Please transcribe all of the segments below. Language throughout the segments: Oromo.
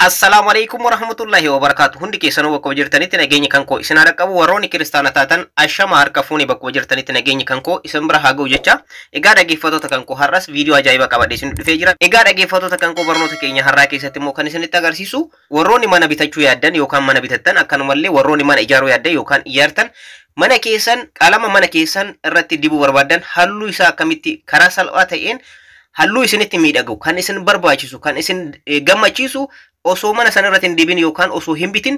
Assalaamu alaikum warahmatullahi wabarakatuh. Hundi keessanuu bakka jirtanitti nageenyi kan koo isin haa qabu. Warroonni kiristaana taatan ashama harka fuune, bakka jirtanitti nageenyi kan koo isin bira haa ga'u jecha. Egaa dhaggeeffattoota kan koo, har'as viidiyoo ajaa'ibaa qabadhee isin dhufee jira. Egaa dhaggeeffattoota kan koo, barnoota keenya har'aa keessatti immoo kan isinitti agarsiisu warroonni mana bitachuu yaaddan yookaan mana bitattan, akkanumallee warroonni mana ijaaruu yaaddan yookaan ijaartan, mana keessan qalama mana keessan irratti dibuu barbaaddan halluu isaa akkamitti karaa salphaa ta'een halluu isinitti miidhagu, kan isin barbaachisu, kan isin gammachiisu osoo mana sana irratti hin dibin yookaan osoo hin bitin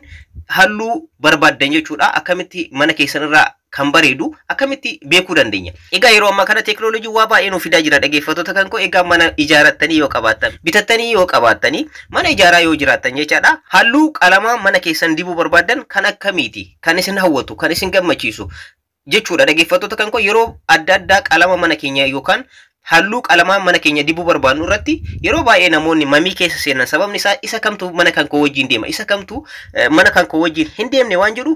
halluu barbaaddan jechuudha. Akkamitti mana keessan irraa kan bareedu akkamitti beekuu dandeenya? Egaa yeroo ammaa kana teekinooloojii waa baay'ee nuuf fidaa jira, dhaggeeffattoota kan koo. Egaa mana ijaarrattanii yoo qabaattan, bitattanii yoo qabaattanii, mana ijaaraa yoo jiraattan jechaadha. Halluu qalamaa mana keessan dibuu barbaaddan kan akkamiiti? Kan isin hawwatu, kan isin gammachiisu jechuudha, dhaggeeffattoota kan koo. Yeroo adda addaa qalama mana keenya yookaan halluu qalamaa mana keenya dibuu barbaannu irratti yeroo baay'ee namoonni mamii keessa seenan, sababni isaa isa kamtu mana kan koo wajjin deema, isa kamtu mana kan koo wajjin hin deemne waan jedhu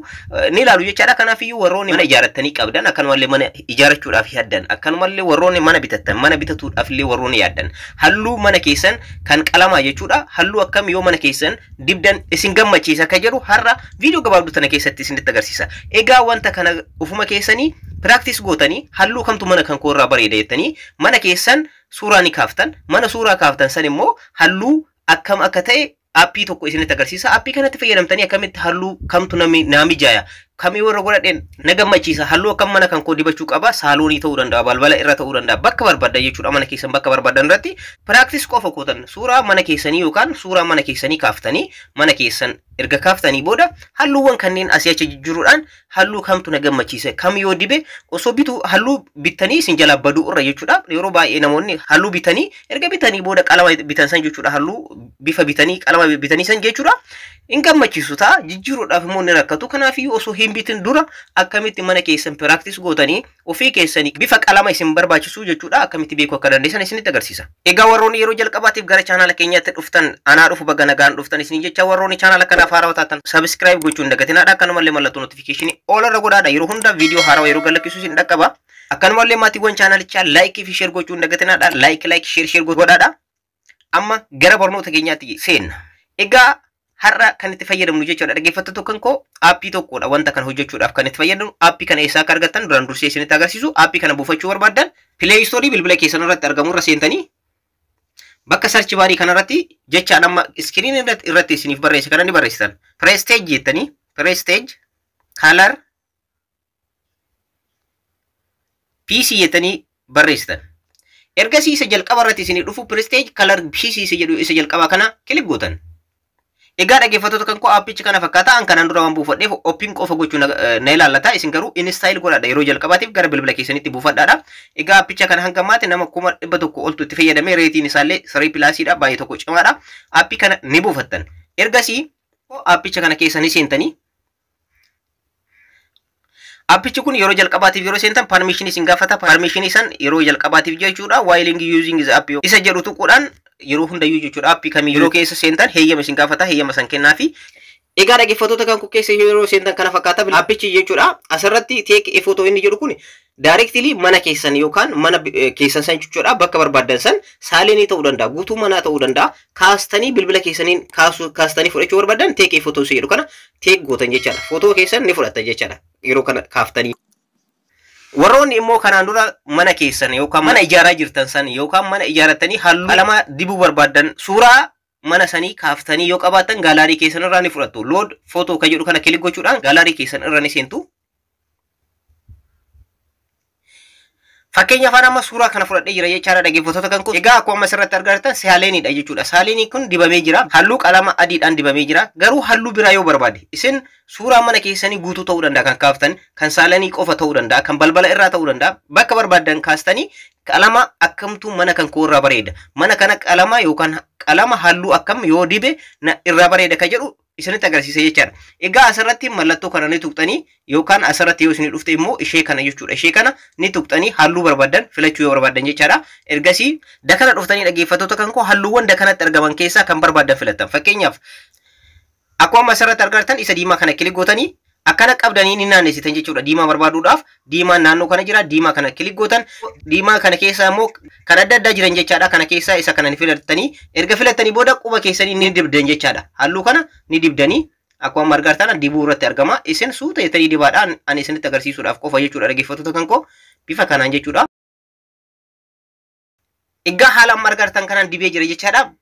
ni ilaalu jechaadha. Kanaafiyyuu warroonni mana ijaarrattanii qabdan, akkanumallee mana ijaarrachuudhaaf yaaddan, akkanumallee warroonni mana bitattan, mana bitatuudhaaf illee warroonni yaaddan, halluu mana keessan kan qalamaa jechuudha, halluu akkam yoo mana keessan dibdan isin gammachiisa akka jedhu har'a viidiyoo gabaabduu tana keessatti isinitti agarsiisa. Egaa wanta kana ufuma keessanii practice gootanii halluu kamtu mana kan koo irraa bareeda jettanii mana keessan suuraa ni kaaftan. Mana suuraa kaaftan san immoo halluu akkam akka ta'e aappii tokko isinitti agarsiisa. Aappii kanatti fayyadamtanii akkamitti halluu kamtu naa mijaaya, kamii warra godhadheen na gammachiisa, halluu akkam mana kan koo dibachuu qaba, saaloonii ta'uu danda'a, balbala irra ta'uu danda'a, bakka barbaadan jechuudha, mana keessan bakka barbaadan irratti practice qofa gootan. Suuraa mana keessanii yookaan suuraa mana keessanii kaaftanii, mana keessan erga kaaftanii booda halluuwwan kanneen asii achi jijjiiruudhaan halluu kamtu na gammachiisa, kam yoo dibe osoo bitu halluu bittanii isin jalaa baduu irra jechuudha. Yeroo baay'ee namoonni halluu bitanii, erga bitanii booda qalama bitan san jechuudha, halluu bifa bitanii qalama bitanii san jechuudha, hin gammachiisu ta'a, jijjiiruudhaaf immoo ni rakkatu. Kanaafiyyuu osoo hin bitin dura akkamitti mana keessan practice gootanii ofii keessanii bifa qalama isin barbaachisu jechuudha akkamitti beekuu akka dandeessan isinitti agarsiisa. Egaa warroonni yeroo jalqabaatiif gara chaanaala keenyaatti dhuftan, anaa dhufu, baga nagaan dhuftan isin jecha. Warroonni chaanaala kanaaf haarawaa taatan subscribe gochuun hin dagatinaadha. Akkanumallee mallattoo notification all irra godhaadha. Yeroo hunda viidiyoo haarawaa yeroo gadlakkisu isin dhaqqaba. Akkanumallee maatiiwwan chaanaalichaa like fi share gochuun hin dagatinaadha. Like like, share share godhaadha. Amma gara barnoota keenyaatti seenna. Egaa har'a kan itti fayyadamnu jechuudha, dhaggeeffattoota kan koo, aappii tokkodha. Wanta kana hojjechuudhaaf kan itti fayyadamnu aappii kana eessaa akka argattan duraan dursee isinitti agarsiisu. Aappii kana buufachuu barbaaddan Play Store bilbila keessan irratti argamu irra seentanii bakka search barii kanarratti jecha amma screen irratti isiniif barreesse kana ni barreessitan. Prestige jettanii, Prestige Color PC jettanii barreessitan. Ergasii isa jalqaba irratti isinii dhufu Prestige Color PC isa jedhu isa jalqabaa kana click gootan. Egaa dhaggeeffattoota kan koo, aappichi kana fakkaata. An kanaan dura waan buufadheef open qofa gochuu na ilaallata. Isin garuu install godhadha, yeroo jalqabaatiif gara bilbila keessanitti buufadhaadha. Egaa aappicha kana hanga ammaatti nama 100,000 oltu itti fayyadamee, rateiin isaallee 3 plusiidha, baay'ee tokko cimaadha. Aappii kana ni buufattan. Ergasii aappicha kana keessa ni seentanii. Aappichi kun yeroo jalqabaatiif yeroo seentan permission isin gaafata. Permission san yeroo jalqabaatiif jechuudha. While using the app isa jedhu tuquudhaan yeroo hundayyuu jechuudha, aappii kamii yeroo keessa seentan heeyyama isin gaafata, heeyyama san kennaafi. Egaa dhaggeeffattoota kan keessa yeroo seentan kana fakkaata aappichi jechuudha. Asirratti take a photo inni jedhu kun directly mana keessan yookaan mana keessan san jechuudha, bakka barbaaddan san, saalenii ta'uu danda'a, guutuu manaa ta'uu danda'a, kaastanii bilbila keessaniin kaastanii fudhachuu barbaaddan take a photo isa jedhu kana take gootan jechaadha. Footoo keessan ni fudhattan jechaadha yeroo kana kaaftanii. Warroonni immoo kanaan dura mana keessan yookaan mana ijaaraa jirtan san yookaan mana ijaarrattanii halluu qalamaa dibuu barbaaddan suuraa mana sanii kaaftanii yoo qabaattan gallery keessan irraa ni fudhattu. Load photo kan jedhu kana click gochuudhaan gallery keessan irra ni seentu. Fakkeenya afaan amma suuraa kana fudhadhee jira jechaadha, dhaggeeffattoota kan kun. Egaa akkuma asirratti argitan saaleeniidha jechuudha. Saaleenii kun dibamee jira. Halluu qalama adiidhaan dibamee jira. Garuu halluu biraa yoo barbaade, isin suuraa mana keessanii guutuu ta'uu danda'a kan kaaftan, kan saaleenii qofa ta'uu danda'a, kan balbala irraa ta'uu danda'a. Bakka barbaaddan kaastanii qalama akkamtu mana kan koo irraa bareeda, mana kana qalama yookaan qalama halluu akkam yoo dibe irraa bareeda kan jedhu isinitti agarsiisa jechaadha. Egaa asirratti mallattoo kana ni tuqxanii yookaan asirratti yoo isinii dhufte immoo ishee kana jechuudha. Ishee kana ni tuqxanii halluu barbaaddan filachuu yoo barbaaddan jechaadha. Ergasii dakana dhuftanii, dhaggeeffattoota kan koo, halluuwwan dakanatti argaman keessaa kan barbaaddan filattan. Fakkeenyaaf akkuma asirratti argattan isa diimaa kana click gootanii Akkana qabdanii ni naannessitan jechuudha. Diimaa barbaaduudhaaf diimaan naannoo kana jira. Diimaa kana click gootan. Diimaa kana keessa immoo kan adda addaa jiran jechaadha. Kana keessaa isa kana ni filattanii, erga filattanii booda quba keessanii ni dibdan jechaadha. Halluu kana ni dibdanii, akkuma argaa jirtan dibuu irratti argama. Isin suuta jettanii dibaadhaan, ani isinitti agarsiisuudhaaf qofa jechuudha, dhaggeeffattoota kan koo, bifa kanaan jechuudha. Egaa haala amma argaa jirtan kanaan dibee jira jechaadha.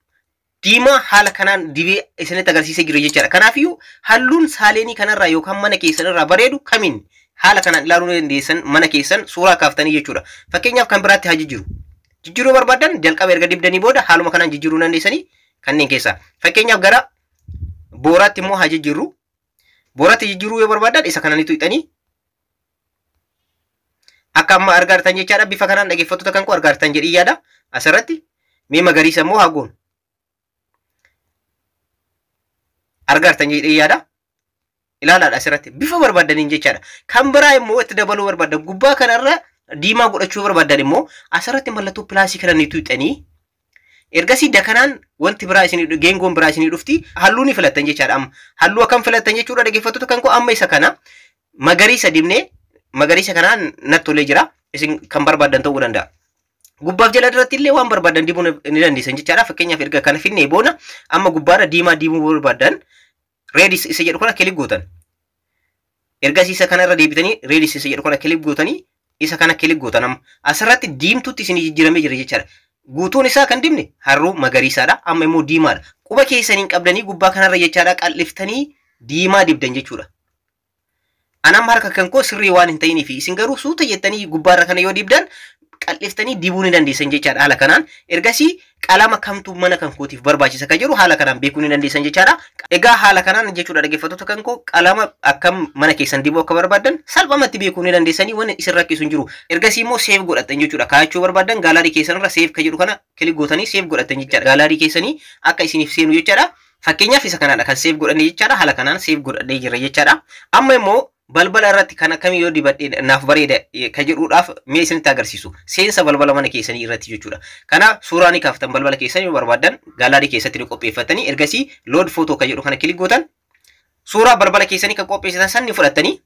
Diimaa haala kanaan dibee isinitti agarsiisee jira jechaadha. Kanaafiyyuu halluun saaleenii kanarraa yookaan mana keessanirraa bareedu kamiin haala kanaan ilaaluu dandeessan, mana keessan suuraa kaaftanii jechuudha. Fakkeenyaaf kan biraatti haa jijjiiru. Jijjiiruu barbaadan jalqaba erga dibdanii booda haaluma kanaan jijjiiruu dandeessanii kanneen keessaa. Fakkeenyaaf gara booraatti immoo haa jijjiirru. Booraatti jijjiiruu yoo barbaadan isa kana ni tuqxanii, akka amma argaa jirtan jechaadha. Bifa kanaan, dhaggeeffattoota kan koo, argaa jirtan jedhii yaada. Asirratti mee magariisa immoo haa goonu. Argaa jirtan jedhee yaada. Ilaalaadha, asirratti bifa barbaadaniin jechaadha. Kan biraa immoo itti dabaluu barbaadan, gubbaa kanarra diimaa godhachuu barbaadan immoo asirratti mallattoo plus kana ni tuqxanii, ergasii dakanaan wanti biraa isinii, geengoon biraa isinii dhufti, halluu ni filattan jechaadha. Amma halluu akkam filattan jechuudha, dhaggeeffattoota kan koo? Amma isa kana magariisa dibnee, magariisa kanaan natti tolee jira. Isin kan barbaadan ta'uu danda'a. Gubbaaf jala irratti illee waan barbaadan dibuu ni dandeessan jechaadha. Fakkeenyaaf erga kana finnee booda amma gubbaarra diimaa dibuu barbaadan red isa jedhu kana click gootan. Ergasii isa kanarra deebitanii red isa jedhu kana click gootanii, isa kana click gootan, amma asirratti diimtuutti isinii jijjiiramee jira jechaadha. Guutuun isaa kan dibne halluu magariisaadha. Amma immoo diimaadha. Quba keessaniin qabdanii gubbaa kanarra jechaadha, qal'iftanii diimaa dibdan jechuudha. Anam harka kan koo sirrii waan hin ta'iniif, isin garuu suuta jettanii gubbaarra kana yoo dibdan qal'iftanii dibuu ni dandeessan jechaadha haala kanaan. Ergasii qalama kamtu mana kan kootiif barbaachisa kan jedhu haala kanaan beekuu ni dandeessan jechaadha. Egaa haala kanaan jechuudha, dhaggeeffattoota kan koo, qalama akkam mana keessan dibuu akka barbaadan salphumatti beekuu ni dandeessanii, waan isin rakkisu hin jiru. Ergasii immoo save godhattan jechuudha. Kaayachuu barbaadan gallery keessanirra save kan jedhu kana click gootanii save godhattan jechaadha. Gallery keessanii akka isiniif seenu jechaadha. Fakkeenyaaf isa kanaadha kan save godhanne jechaadha. Haala kanaan save godhannee jirra jechaadha. Amma immoo balbala irratti kan akkamii yoo dibadhe naaf bareeda kan jedhuudhaaf mee isinitti agarsiisu. Seensa balbala mana keessanii irratti jechuudha. Kana suuraa ni kaaftan, balbala keessanii yoo barbaadan gallery keessatti ni qopheeffatanii, ergasii load photo kan jedhu kana click gootan, suuraa balbala keessanii kan qopheessitan san ni fudhattanii.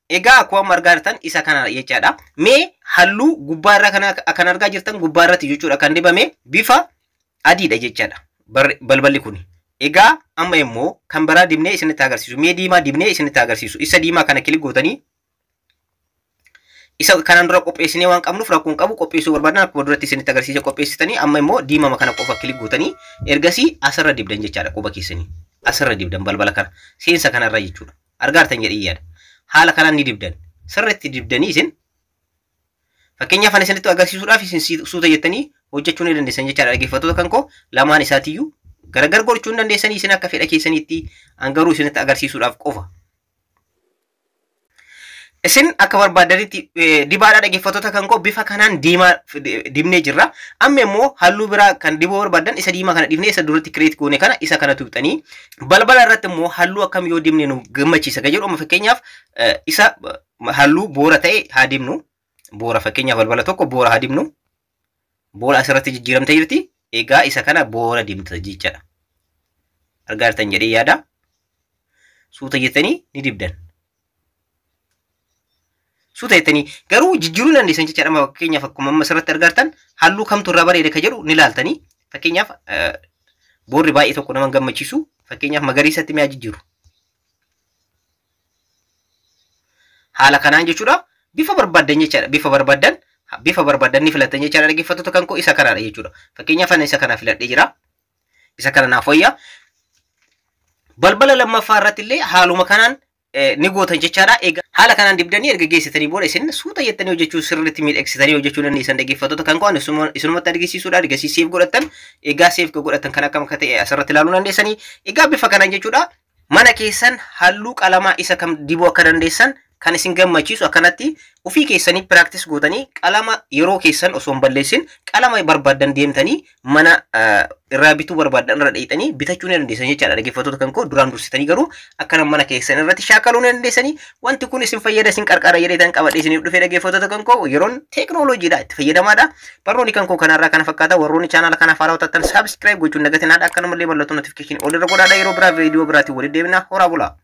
Egaa akkuma argaa jirtan isa kana jechaadha. Mee halluu gubbaa irraa kana kan argaa jirtan gubbaa irratti jechuudha kan dibame bifa adiidha jechaadha balballi kun. Egaa amma immoo kan biraa dibnee isinitti agarsiisu. Mee diimaa dibnee isinitti agarsiisu. Isa diimaa kana click gootanii, isa kanaan dura qopheessinee waan qabnuuf rakkoon qabu, qopheessuu barbaadan akkuma duratti isinitti agarsiise qopheessitanii, amma immoo diimama kana qofa click gootanii ergasii asirra dibdan jechaadha quba keessanii. Asirra dibdan balbala kana seensa kanarra jechuudha. Argaa jirtan jedhee yaada. Haala kanaan ni dibdan. Sirriitti dibdanii isin, fakkeenyaaf ani isinitti agarsiisuudhaaf, isin suuta jettanii hojjechuu ni dandeessan jechaadha, dhaggeeffattoota kan koo. Lamaan isaatiiyyuu gargar gochuu hin dandeessanii isin akka fedha keessaniitti, an garuu isinitti agarsiisuudhaaf qofa. Isin akka barbaadanitti dibaadhaa, dhaggeeffattoota kan koo, bifa kanaan diimaa dibnee jirra. Amma immoo halluu biraa kan dibuu barbaadan isa diimaa kana dibnee, isa duratti create goone kana isa kana tuqxanii, balbala irratti immoo halluu akkam yoo dibne nu gammachiisa kan jedhu, amma fakkeenyaaf isa halluu boora ta'e haa dibnu. Boora, fakkeenyaaf balbala tokko boora haa dibnu. Boora asirratti jijjiiramtee jirti. Egaa isa kana boora dibta jechaadha. Argaa jirtan jedhee yaada. Suuta jettanii ni dibdan. Suuta jettanii garuu jijjiiruu dandeessan jechaadha. Fakkeenyaaf akkuma amma asirratti argaa jirtan halluu kamtu irraa bareeda kan jedhu ni laaltanii. Fakkeenyaaf boorri baay'ee tokko nama gammachiisu. Fakkeenyaaf magariisatti mi'a jijjiiru. Haala kanaan jechuudha. Bifa barbaaddan jechaadha. Bifa barbaaddan ni filattan jechaadha, dhaggeeffattoota kan koo, isa kanaadha jechuudha. Fakkeenyaaf ani isa kana filadhee jira. Isa kana naaf wayya. Balbala lammaffaa irratti illee haaluma kanaan ni gootan jechaadha. Egaa haala kanaan dibdanii erga geessitanii booda isin suuta jettanii hojjechuu, sirriitti miidhagsitanii hojjechuu dandeessan, dhaggeeffattoota kan koo, isinumatti argisiisuudha. Ergasii save godhattan. Egaa save godhattan kan akkam akka ta'e asirratti ilaaluu dandeessanii. Egaa bifa kanaan jechuudha. Mana keessan halluu qalamaa isa kam dibuu akka dandeessan kan isin gammachiisu akkanatti ofii keessanii practice gootanii, qalama yeroo keessan osoo hin balleessin qalama barbaaddan deemtanii mana irraa bituu barbaaddan irra dheeyxanii bitachuu ni dandeessan jechaadha, dhaggeeffattoota kan koo. Duraan dursitanii garuu akkana mana keessan irratti shaakaluu ni dandeessanii. Wanti kun isin fayyada, isin qarqara jedheetan qabadhee isiniif dhufee, dhaggeeffattoota kan koo. Yeroon teeknooloojiidha, itti fayyadamaadha. Barnoonni kan koo kanarraa kana fakkaata. Warroonni chaanaala kanaaf haaraa taatan subscribe gochuun dagatinaadha. Akkanumallee mallattoo notification ol irra godhaadha. Yeroo biraa viidiyoo biraatiin walitti deebina. Horaa bulaa.